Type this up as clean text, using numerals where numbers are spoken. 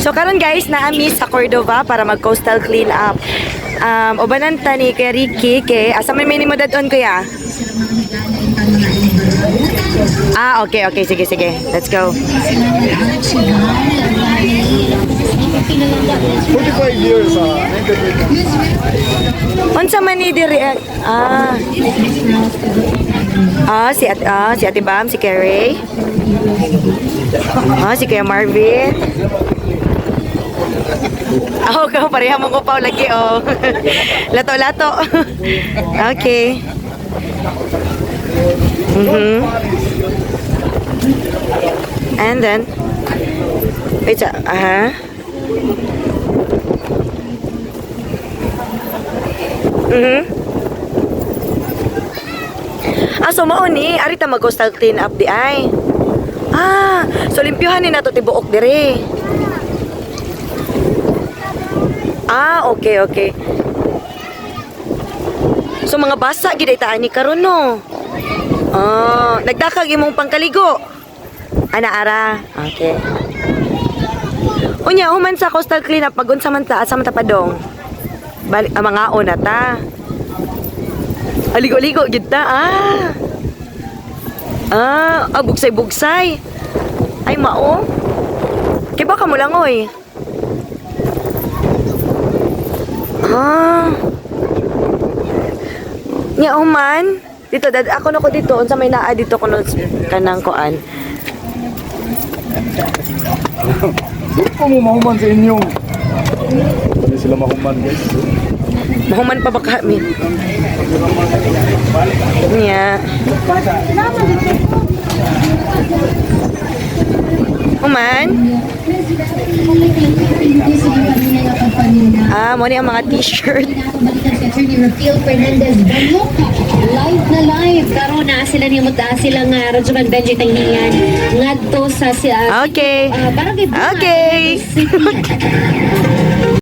So karon guys, naami sa Cordova para mag coastal clean up. Ubanan ta ni kay Ricky kay asa may minimo dadon, kuya? Ah, okay, sige, sige. Let's go. 45 years entrepreneur. Unsa man ni diri eh? Ah. Ah, si Ate Bam, si Kerry. Ah, si Kuya Marvin. Ako ka pareha mong upaw lagi oh. Lato-lato. Okay. And then wait, aha. Ah, so mao ni, ari ta mag coastal clean up di ay. Ah, so limpyuhan ni nato tibuok dire. Ah, okay. So mga basa gid ay taan ni karon no. Ah, nagdakag imong pangkaligo. Ana ara. Okay. Unya human sa coastal clean up pag unsa man ta, asa man ta padong? Balik ah, mga na ta. Aligo-ligo gid ta. Ah. Ah, bugsay-bugsay. Ay mao. Kay baka mo lang oy. Ah. Nya human. Dito dad ako na ko dito unsa may naa dito kuno kanang kuan. Doon ko mo mahuman sa inyong. Hindi sila mahuman, guys. Mahuman pa ba kami? Nya. Human? Ah, mo ni ang mga t-shirt. Balikan si Attorney Rafael Fernandez Banok. Live na live. Karon na sila ni muta sila nga Radyoman Benji Tanghian ngadto sa Okay. Barangay Bunga, Okay. City.